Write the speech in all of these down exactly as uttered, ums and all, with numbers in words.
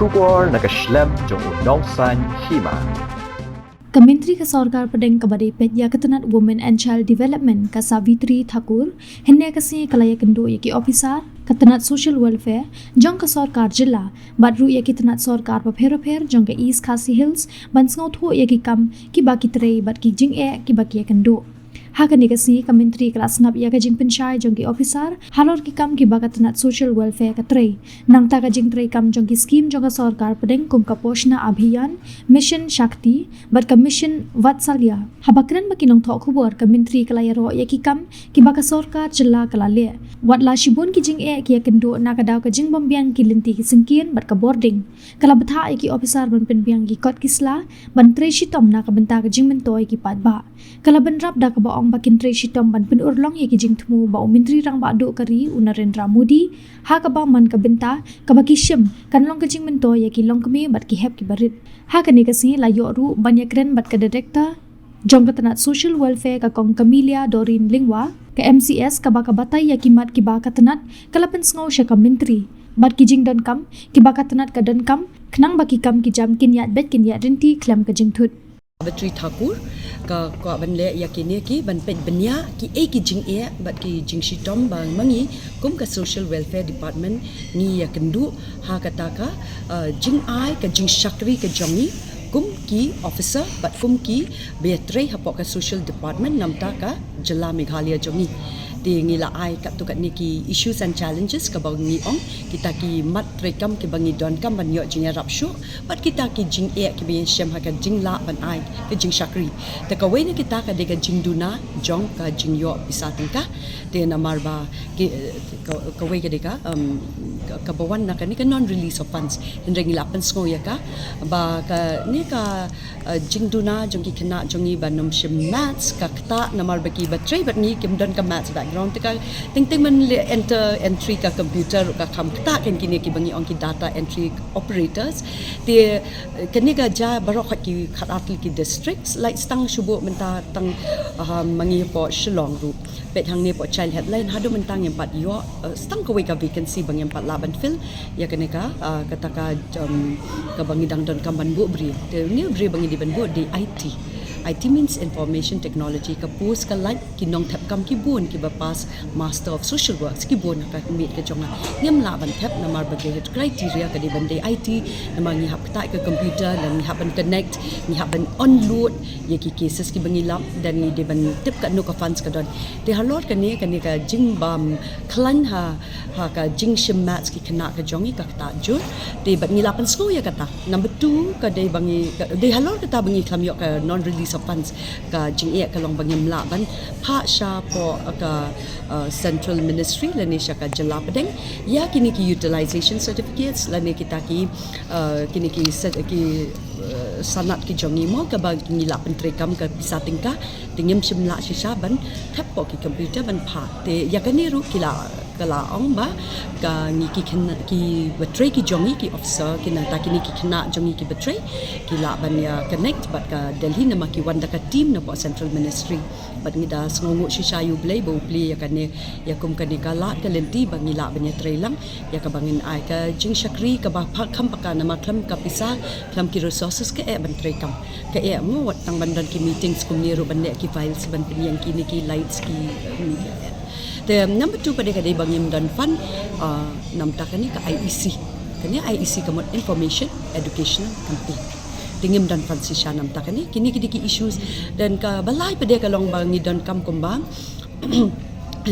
Khubor na ka shlem jong u Nongsaiñ Hima. Ka Myntri ka Sorkar Pdeng kaba dei peit ïa ka tnat Women and Child Development, ka Savitri Thakur, hynne ka sngi ka la ïakynduh ïa ki officer ka tnat Social Welfare jong ka sorkar jylla bad ruh ïa ki tnat sorkar bapher bapher jong ka East Khasi Hills ban sngewthuh ïa ki kam kiba ki trei bad ki jingeh kiba ki ïakynduh. Ha kane ka sngi ka Myntri ka la sngap ïa ka jingpynshai jong ki officer halor ki kam kiba ka tnat Social Welfare ka trei. Nangta ka jingtrei kam jong ki skim jong ka Sorkar Pdeng kum ka Poshna Abhiyan, Mission Shakti bad ka Mission Vatsalya. Haba kren bad ki nongthoh khubor, ka Myntri ka la ïaroh ïa ki kam kiba ka sorkar jylla ka la leh. Watla shibun ki jingeh ki ïakynduh na ka daw ka jingbym biang ki lynti ki syngkien bad ka bording, ka la bthah ïa ki officer ban pynbiang ki kot ki sla ban trei shitom na ka bynta ka jingmyntoi ki paidbah. Ka la bynrap da kaba ong ba kin trei shitom ban pynurlong ïa ki jingthmu ba u Myntri Rangbah Duh ka ri u Narendra Modi, ha kaba man ka bynta kaba ki shim kan long ka jingmyntoi ïa ki longkmie bad ki hep kiba rit. Ha kane ka sngi la ïoh ruh ban ïakren bad ka Director jong ka tnat Social Welfare, ka Kong Camelia Doreen Lyngwa, ka M C S, kaba ka batai ïa ki mat kiba ka tnat ka la pynsngew sha ka Myntri bad ki jingdonkam kiba ka tnat ka donkam, khnang ba ki kam ki jam kin ïaid beit kin ïaid ryntih khlem ka jingthut. Savitri Thakur, ka kwah ban leh ïa kine ki ban peit bniah kiei ki jingeh bad ki jingshitom ba ma ngi kum ka Social Welfare Department ngi ïakynduh ha kata ka, uh, jingai ka jingshakri ka jong ngi kum ki officer bad kum kiba ïatrei hapoh ka Social Department namar ka jylla Meghalaya jong ngi. Te ngi la ai katto katne ki issues and challenges kaba ngi ong, kita ki mat treikam kiba ngi donkam ban ïoh jingïarap shuh bad kita ki jingeh kiba ngi shem ha ka jinglah ban ai ka jingshakri. Te kawei na kita ka dei ka jingduna jong ka jingïoh pisa tyngka. Te namar ba ki, ka, kawei ka dei ka, um, ka, kaba wan na kane ka non release of funds. Hynrei ngi la pynsngew ïa ka ba kane ka, uh, jingduna jong ki khynnah jong ngi ban ym shim maths ka ktah namar ba kiba trei bad ngi kim don ka maths background. Te ka teng teng ban leh enter entry ka computer ruh ka kham ktah, kan kine kiba ngi ong ki data entry operators. Te, eh, kane ka jia baroh ki khatar tylli ki districts, lait stang shu buh mynta tang, ah, ma ngi hapoh Shillong ruh. Peit hangne hapoh Child Helpline haduh mynta ngim pat ïoh, eh, stang kawei ka vacancy ba ngim pat lah ban fill ïa kane ka, ah, kata ka, um, kaba ngi dang donkam ban buh briew. Te une u briew ba ngi dei ban buh dei I T. I T means Information Technology, ka post ka lait ki nongthep kam ki bun kiba pass Master of Social Works ki bun ha ka miet ka jong nga. Ngim lah ban thep namar ba ka criteria ka dei ban dei I T, namar ngi hap ktah ka computer, ngi hap ban connect, ngi hap ban unload ïa ki cases kiba ngi lap, dan ngi dei ban tip katno ka funds ka don. Te halor kane, kane ka jingbym khlaiñ ha, ha ka jingshim maths ki khynnah ka jong ngi ka ktah jur. Te bad ngi la pynsngew ïa kata. Number two, ka dei ba ngi, ka dei halor kata ba ngi khlem ïoh ka non release of funds. Ka jingeh ka long ba ngim lah ban phah shapoh ka, uh, Central Ministry lane sha ka jylla pdeng ïa kine ki utilization certificates lane kita ki, uh, kine ki cer-, ki, uh, sanad ki jong ngi mo, kaba ngi lah pyntreikam ka pisa tyngka. Te ngim shym lah shisha ban thep hapoh ki computer ban phah. Te ïa kane ruh ki la, ka la ong ba ka ngi ki khynnah, kiba trei ki jong ngi, ki officer, ki nangta kine ki khynnah jong ngi kiba trei, ki lah ban ïa connect bad ka Delhi namar ki wan da ka team napoh Central Ministry. Bad ngi da sngewnguh shisha ïa U Blei ba U Blei ïa kane, ïa kum kane ka lad ka lynti ba ngi lah ban ïatrei lang ïa kaba ngin ai ka jingshakri kaba pha-, kham paka namar khlem ka pisa, khlem ki resources ka eh ban treikam. Ka eh mo wat tang ban don ki meetings kumne ruh ban leh ki files ban pynïeng kine ki lights ki, um, Te number two pat ka dei ba ngim don fund, ah, namar kane ka I E C. Kane I E C ka mut Information Educational Campaign. Te ngim don fund shisha namar kane, kine ki dei ki issues. Dan kaba lai pat ka long ba ngi donkam kumba,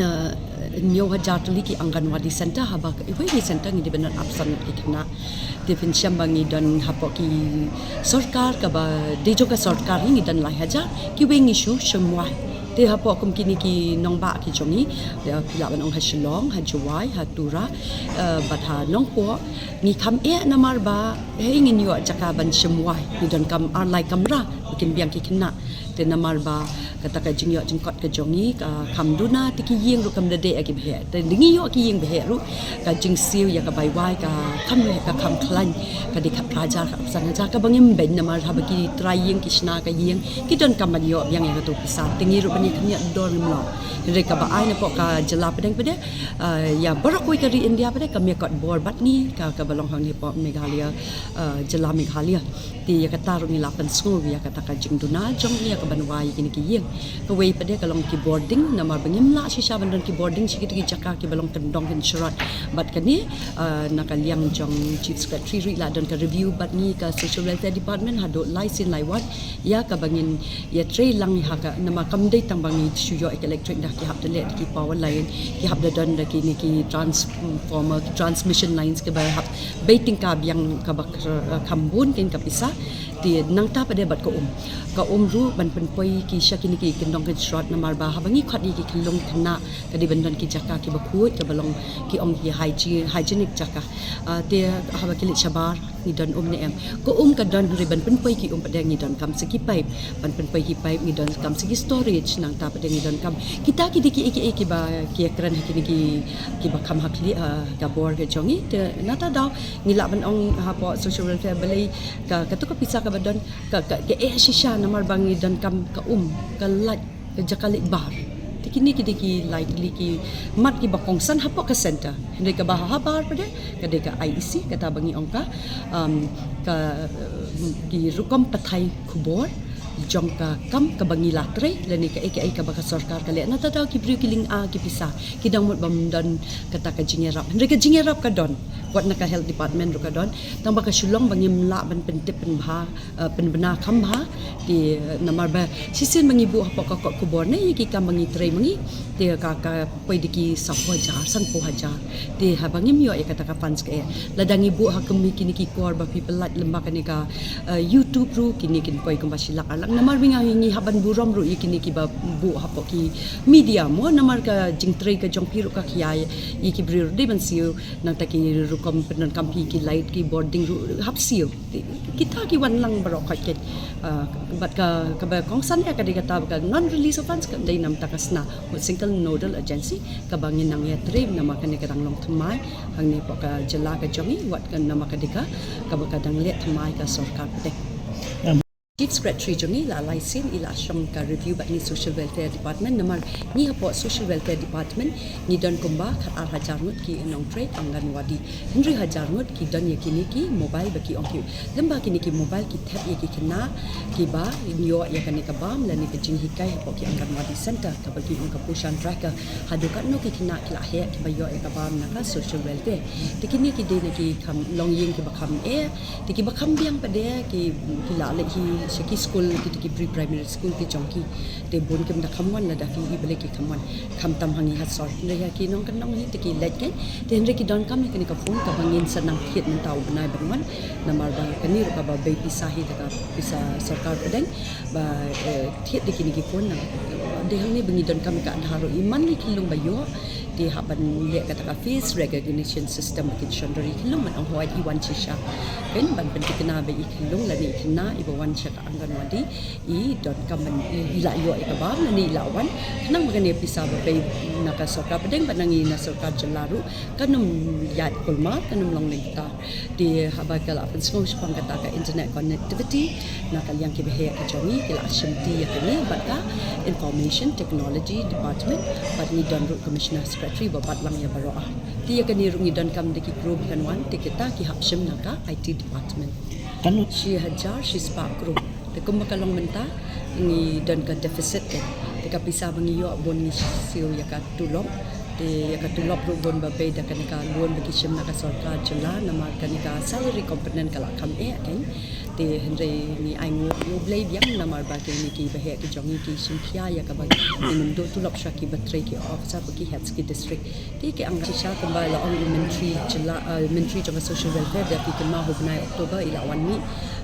ah, hynñiew hajar tylli ki Anganwadi Center, haba iwei iwei center ngi dei ban don arphew san ngut ki khynnah. Te phin shem ba ngi don hapoh ki sorkar kaba dei jong ka sorkar ngi don lai hajar, kiwei ngi shu shim wai. Te hapoh kum kine ki nongbah ki jong ngi, eh, phi lah ban ong ha Shillong, ha Jowai, ha Tura, eh, bad ha Nongpoh, ngi kham eh namar ba hei ngin ïoh jaka ban shim wai, ngi donkam ar lai kamra ba kin biang ki khynnah. Te namar ba kata ka jingïoh jingkot ka jong ngi ka kham duna, te ki ïing ruh kam da dei ïa kiba heh. Te ngi ïoh ki ïing ba heh ruh ka jingsiew ïa ka bai wai ka kham, ka kham khlaiñ, ka dei khatphra hajar, khatphra san hajar, kaba ngim beiñ namar haba ki trai ïing ki shna ka ïing, ki donkam ban ïoh biang ïa kato pisa. Te ngi ruh ban Khyndiat dor ngim long. Hynrei kaba ai na pok ka jylla pdeng pdeng, ah, ïa baroh kawei ka ri India pdeng ka mih kot bor bad ngi ka, kaba long hangne pok Meghalaya, ah, jylla Meghalaya. Te ïa kata ruh ngi la pynsngew ïa kata ka jingduna jong ngi ïa kaban wai ïa kine ki ïing. Kawei pdeng ka long ki bording, namar ba ngim lah shisha ban don ki bording sha kito ki jaka kiba long kyndong kynshrot. Bad kane, ah, na ka liang jong Chief Secretary ruh i la don ka review bad ngi ka Social Welfare Department haduh lai sien lai wat. Ïa kaba ngin ïa trei lang ïa ka, namar kam dei tang ba ngi shu ïoh ïa ka electric, da ki hap da leh da ki power line, ki hap da don da kine ki transformer, ki transmission lines kiba hap bei tyngka biang kaba kr-, kham bun kein ka pisa. Te nangta pdeng bad ka um. Ka um ruh ban pynpoi ki sha kine ki kyndong kynshrot, namar ba haba ngi khot ïa ki khyllung khynnah ka dei ban don ki jaka kiba khuid, kaba long ki ong ki hygie-, hygienic jaka. Ah, te haba ki leit shabar ngi don um ne em? Ka um ka don, hynrei ban pynpoi ki um pdeng ngi donkam sa ki pipe. Ban pynpoi ki pipe ngi donkam sa ki storage, nangta pdeng ngi donkam. Kita ki dei kiei kiei kiba ki ïakren ha kine ki, kiba kham ha khlieh, ah, ka bor ka jong ngi. Te nangta daw ngi lah ban ong hapoh Social Welfare balei ka, kato ka pisa kaba don ka, ka, ka eh shisha namar ba ngi donkam ka um, ka light, ka jaka leit bar. Te kine ki dei ki lai tylli ki mat kiba kongsan hapoh ka center. Hynrei kaba ha, habar pdeng ka dei ka I E C, kata ba ngi ong ka, um, ka, um, ki rukom pathai khubor jong ka kam kaba ngi la trei lane kaei kaei kaba ka sorkar ka leh. Nangta daw ki briew ki lynga ki pisa, ki dang mut bym don kata ka jingïarap. Hynrei ka jingïarap ka don. Wat na ka health department ruh ka don. Tang ba ka shu long ba ngim lah ban pyntip pynbha, eh, pynbna kham bha. Te, eh, namar ba shisien ba ngi buh hapoh ka kot khubor ne ïa ki kam ba ngi trei ma ngi, te ka, ka poi da ki saphew hajar, sanphew hajar. Te haba ngim ïoh ïa kata ka funds ka eh. Lada ngi buh ha kum ïa kine ki kor ba phi pyllait lyngba kane ka, eh, YouTube ruh, kine kin poi kumba shi lak ar lak. Namar ba ngi, ngi hap ban burom ruh ïa kine kiba buh hapoh ki media mo, namar ka jingtrei ka jong phi ruh ka khia ïa ki briew ruh dei ban siew. Nangta ki rukom pyndonkam phi ki light, ki bording ruh hap siew. Te kita ki wan lang baroh khoit keiñ. Ah, bad ka, kaba kongsan ïa ka dei kata ba ka non release of funds ka dei namar ka SNA, Single Nodal Agency, kaba ngin nang ïa trei namar kane ka dang long thymmai hangne hapoh ka jylla ka jong ngi, wat ka namar ka dei ka, kaba ka dang leh thymmai ka sorkar pdeng. Chief Secretary jong ngi la lai sien i la shong ka review bad ngi Social Welfare Department, namar ngi hapoh Social Welfare Department ngi don kumba khat ar hajar ngut ki nongtrei Anganwadi. Hynriew hajar ngut ki don ïa kine ki mobile ba ki ong ki. Lyngba kine ki mobile ki thep ïa ki khynnah kiba ïoh ïa kane ka bam lane ka jinghikai hapoh ki Anganwadi Center, kaba ki ong ka Poshan Tracker. Haduh katno ki khynnah ki la heh kiba ïoh ïa ka bam na ka Social Welfare. Te kine ki dei na ki kham longïing kiba kham eh. Te kiba kham biang pat de ki, ki la leit hi sha ki skul, kito ki pre-primary school ki jong ki. Te bun kim da kham wan, lada phi i balei ki kham wan. Khamtam ha ngi ha sor. Hynrei ïa ki nongkyndong hi te ki leit keiñ. Te hynrei ki donkam ïa kane ka phone kaba ngin sa nang thied mynta u bnai ban wan. Namar ba kane ruh kaba bei pisa hi da ka pisa sorkar pdeng. Ba, eh, thied da kine ki phone na. Dei hangne ba ngi donkam ïa ka Aadhaar ruh, i man ngi khyllung ba ïoh. Te hap ban leh kata ka face recognition system ba kin shon da ri khyllung, ban ong hooid i wan shisha. Phin ban pynthikna ba i khyllung lane i khynnah iba wan sha ka Anganwadi i donkam ban i, i la ïoh ïa ka bam lane i la wan. Khnang ba kane pisa ba bei na ka sorkar pdeng bad na ngi na sorkar jylla ruh kan ym ïaid kulmar, kan ym long lyngkhuh. Te haba ka la pynsngew shaphang kata ka internet connectivity, na ka liang kiba heh ki jong ngi ki la shimti ïa kane bad ka Information Technology Department, bad ngi don ruh Commissioner Secretary ba bat lang ïa baroh. Te ïa kane ruh ngi donkam da ki kro ba kan wan, te kita ki hap shim na ka I T Department. Kan shi hajar shi spah kro. Te kumba ka long mynta ngi don ka deficit te. Te ka pisa ba ngi ïoh bun ngi siew ïa ka tulop. Te ïa ka tulop ruh bun ba bei da kane ka loan ba ki shim na ka sorkar jylla, namar kane ka salary component ka la kham eh keiñ. Te hynrei ngi ai nguh ïa U Blei biang namar ba kine kiba heh ki jong ngi ki shim khia ïa kaba ngin ym duh tulop sha kiba trei, ki officer bad ki heads ki district. Te ki Angan shisha kumba la ong i Myntri jylla, eh, Myntri jong ka Social Welfare, da ki kynmaw ha u bnai October i la wan mih,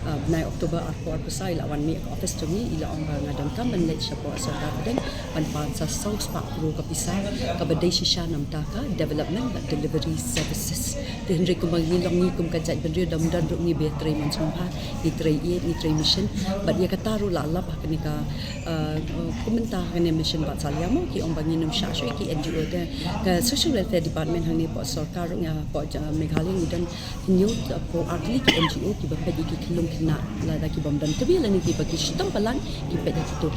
eh, bnai October arphew arphew saw i la wan mih ha ka office jong ngi, i la ong ba nga donkam ban leit shapoh sorkar pdeng ban pan sa saw spah kro ka pisa kaba dei Sha namar ka development bad delivery services. Te hynrei kumba ngi long ngi kum ka jaitbynriew dam don ruh ngi ba trei mynsiem bha, ngi trei ïeit, ngi trei mission. Bad ïa kata ruh la lap ha kane ka, uh, uh, kumta ha kane mission Vatsalya mo, ki ong ba ngin ym shah shuh ïa ki N G O te. Ka Social Welfare Department hangne hapoh sorkar ruh, hapoh, uh, Meghalaya ngi don hynñiew, uh, hapoh artylli ki N G O kiba peit ïa ki khyllung khynnah lada ki bym don kmie lane kiba ki shitom palat ki peit ïa kito.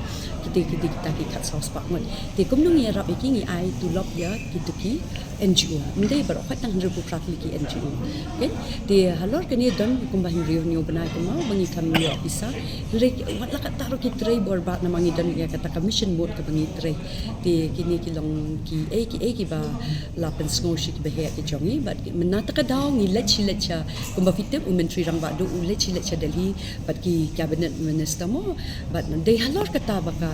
Kita ki dei kita ki khatsaw spah ngut. Te kumno ngi ïarap ïa ki, ngi ai tulop ïa kito ki N G O. Ym dei baroh, khat tang hynriewphew phra tylli ki N G O. Okay? Te halor kane don kumba hynriew hynñiew bnai kumba ba ngi kham ïoh pisa. Hynrei wat la katta ruh ki trei bor bad namar ngi don ïa kata ka mission mode kaba ngi trei. Te kine ki long kiei kiei kiba la pynsngew sha kiba heh ki jong ngi bad mynta ka daw ngi leit shi leit sha, kumba phi tip u Myntri Rangbah Duh u leit shi leit sha Delhi bad ki cabinet minister mo, bad dei halor kata ba ka,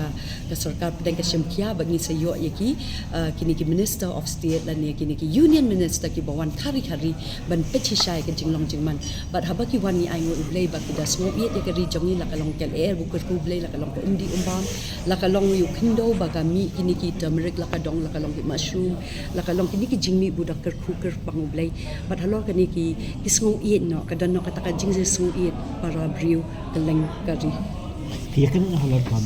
ka sorkar pdeng ka shim khia bad ngi sa ïoh ïa ki, uh, kine ki Minister of State lane kine ki Union Minister kiba wan khari khari ban peit shisha ïa ka jinglong jingman. Bad haba ki wan ngi ai nguh U Blei ba ki da sngew ïeit ïa ka ri jong ngi, la ka long ka lyer ba kyrkhu U Blei, la ka long ka umdih umbam, la ka long ïa u khyndew ba ka mih kine ki turmeric, la ka dong, la ka long ki mushroom, la ka long kine ki jingmih ba da kyrkhu kyrpang U Blei. Bad halor kane ki, ki sngew ïeit noh, ka don noh kata ka jingsngew ïeit para briew kylleng ka ri. Ki ïa kane halor kam.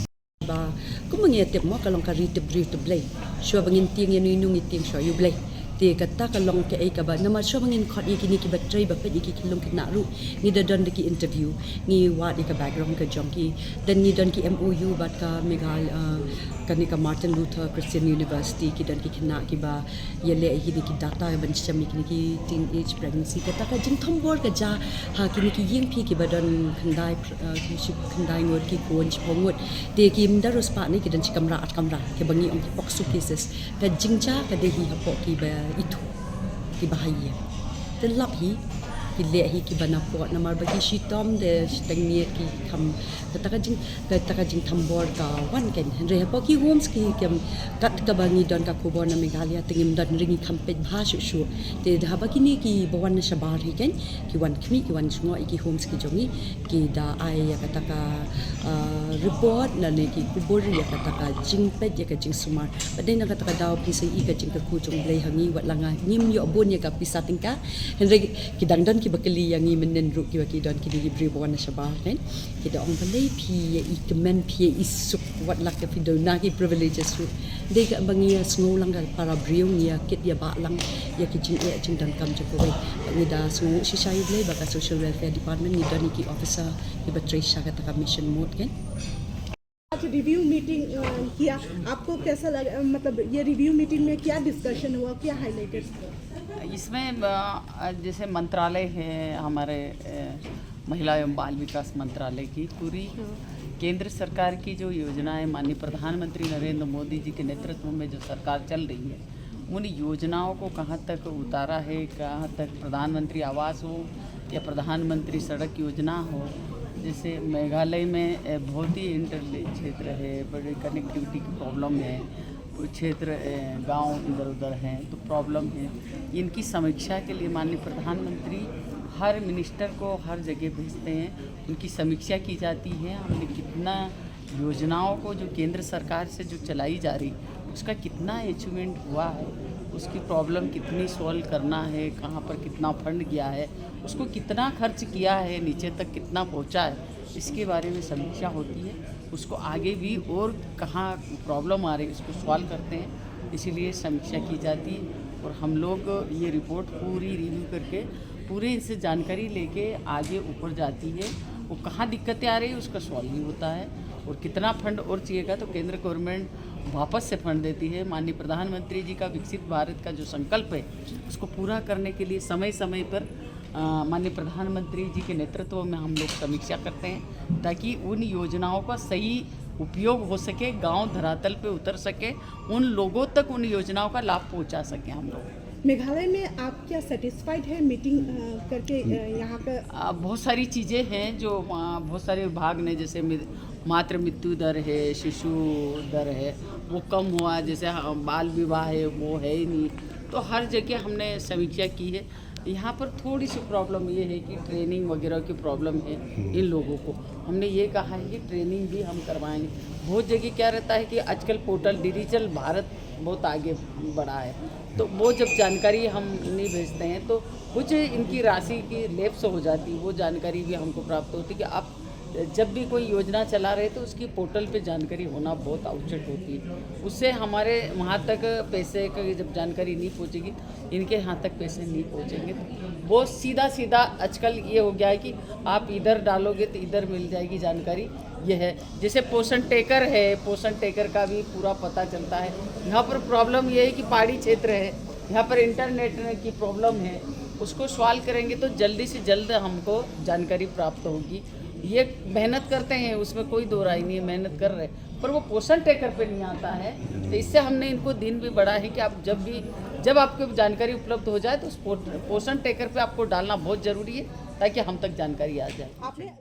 Ba kumba ngi tip mo ka long ka ri tip briew tip Blei. Shuwa ba ngin tieng ïa uno uno ngi tieng shuwa ïa U Blei. Te kata ka long kaei kaba namar shuwa ba ngin khot ïa kine kiba trei ba peit ïa ki khyllung khynnah ruh ngi da don da ki interview, ngi wad ïa ka background ka jong ki. Then ngi don ki M O U bad ka Meghalaya, uh, kane ka Martin Luther Christian University, ki don ki khynnah kiba ïaleh ïa kine ki data ban shem ïa kine ki teenage pregnancy. Kata ka jingthombor ka jia ha kine ki ïing phi kiba don khyndai, uh, ki shi khyndai ngut, ki khun shiphew ngut. Te kim da riewspah ne, ki don shi kamra ar kamra, kiba ngi ong ki POCSO cases. Ka jingjia ka dei hi hapoh kiba ithuh, kiba ha ïing. Te lap hi, ki leh hi kiba na pdeng namar ba ki shitom de shiteng miet ki kham, kata ka jing, kata ka jingthombor ka wan kein. Hynrei hapoh ki homes ki kem, kat kaba ngi don ka khubor na Meghalaya te ngim don, hynrei ngi kham peit bha shuh shuh. Te haba kine kiba wan na shabar hi kein, ki wan khmih, ki wan jngoh ïa ki homes ki jong ngi, ki da ai ïa kata ka, uh, report lane ki khubor ïa kata ka jingpeit, ïa ka jingsumar. Bad dei na kata ka daw phi sa ïohi ka jingkyrkhu jong U Blei ha ngi, wat la nga ngim ïoh bun ïa ka pisa tyngka. Hynrei ki dang don kiba kylli ïa ngi mynnin ruh kiba ki don kine ki briew ba wan na shabar kein. Ki da ong balei phi ïa i kmen, phi ïa i suk, wat la ka phi don na ki privileges ruh. Dei kaba ngi ïa sngew lang ka para briew, ngi ïa kit ïa bah lang ïa ki jingeh jingdonkam jong kawei. Ngi da sngew shisha ïa U Blei ba ka Social Welfare Department ngi don ïa ki officer kiba trei sha kata ka mission mode kein. आज रिव्यू मीटिंग, अ, किया, आपको कैसा लगा, मतलब ये रिव्यू मीटिंग में क्या डिस्कशन हुआ, क्या हाईलाइटेड? इसमें, अ, जैसे मंत्रालय है हमारे, अ, महिला एवं बाल विकास मंत्रालय की, पूरी केंद्र सरकार की जो योजनाएं माननीय प्रधानमंत्री नरेंद्र मोदी जी के नेतृत्व में जो सरकार चल रही है, उन योजनाओं को कहाँ तक उतारा है, कहाँ तक प्रधानमंत्री आवास हो या प्रधानमंत्री सड़क योजना हो, जैसे मेघालय में, अ, बहुत ही इंटर क्षेत्र है, बड़ी कनेक्टिविटी की प्रॉब्लम है, कुछ क्षेत्र, अ, गांव इधर उधर हैं तो प्रॉब्लम है। इनकी समीक्षा के लिए माननीय प्रधानमंत्री हर मिनिस्टर को हर जगह भेजते हैं, उनकी समीक्षा की जाती है, हमने कितना योजनाओं को जो केंद्र सरकार से जो चलाई जा रही, उसका कितना अचीवमेंट हुआ है, उसकी प्रॉब्लम कितनी सॉल्व करना है, कहाँ पर कितना फंड गया है, उसको कितना खर्च किया है, नीचे तक कितना पहुँचा है, इसके बारे में समीक्षा होती है। उसको आगे भी और कहाँ प्रॉब्लम आ रही है, उसको सॉल्व करते हैं, इसीलिए समीक्षा की जाती है। और हम लोग ये रिपोर्ट पूरी रिव्यू करके पूरे इनसे जानकारी लेके आगे ऊपर जाती है, वो कहाँ दिक्कतें आ रही है उसका सॉल्व भी होता है, और कितना फंड और चाहिएगा तो केंद्र गवर्नमेंट वापस से फंड देती है। माननीय प्रधानमंत्री जी का विकसित भारत का जो संकल्प है, उसको पूरा करने के लिए समय समय पर, अ, माननीय प्रधानमंत्री जी के नेतृत्व में हम लोग समीक्षा करते हैं, ताकि उन योजनाओं का सही उपयोग हो सके, गांव धरातल पे उतर सके, उन लोगों तक उन योजनाओं का लाभ पहुंचा सके हम लोग। मेघालय में आप क्या सेटिस्फाइड है मीटिंग, अ, करके, अ, यहाँ का? अ, बहुत सारी चीज़ें हैं जो, अ, बहुत सारे विभाग ने, जैसे मि-, मातृ मृत्यु दर है, शिशु दर है, वो कम हुआ, जैसे, अ, बाल विवाह है, वो है ही नहीं। तो हर जगह हमने समीक्षा की है। यहाँ पर थोड़ी सी प्रॉब्लम ये है कि ट्रेनिंग वगैरह की प्रॉब्लम है इन लोगों को। हमने ये कहा है कि ट्रेनिंग भी हम करवाएंगे। बहुत जगह क्या रहता है कि आजकल पोर्टल डिजिटल भारत बहुत आगे बढ़ा है, तो वो जब जानकारी हम नहीं भेजते हैं तो कुछ इनकी राशि की लेप्स हो जाती है, वो जानकारी भी हमको प्राप्त होती है कि आप जब भी कोई योजना चला रहे तो उसकी पोर्टल पे जानकारी होना बहुत आवश्यक होती है। उससे हमारे वहाँ तक पैसे का जब जानकारी नहीं पहुँचेगी, इनके यहाँ तक पैसे नहीं पहुँचेंगे। तो वो सीधा सीधा आजकल ये हो गया है कि आप इधर डालोगे तो इधर मिल जाएगी जानकारी। ये है, जैसे पोषण ट्रैकर है, पोषण ट्रैकर का भी पूरा पता चलता है। यहाँ पर प्रॉब्लम ये है कि पहाड़ी क्षेत्र है, यहाँ पर इंटरनेट की प्रॉब्लम है, उसको सॉल्व करेंगे तो जल्दी से जल्द हमको जानकारी प्राप्त होगी। ये मेहनत करते हैं, उसमें कोई दो राय नहीं है, मेहनत कर रहे हैं, पर वो पोषण ट्रैकर पे नहीं आता है। तो इससे हमने इनको दिन भी बढ़ा है कि आप जब भी, जब आपको जानकारी उपलब्ध हो जाए तो उस पोर्ट-, पोषण ट्रैकर पे आपको डालना बहुत ज़रूरी है, ताकि हम तक जानकारी आ जाए। आपने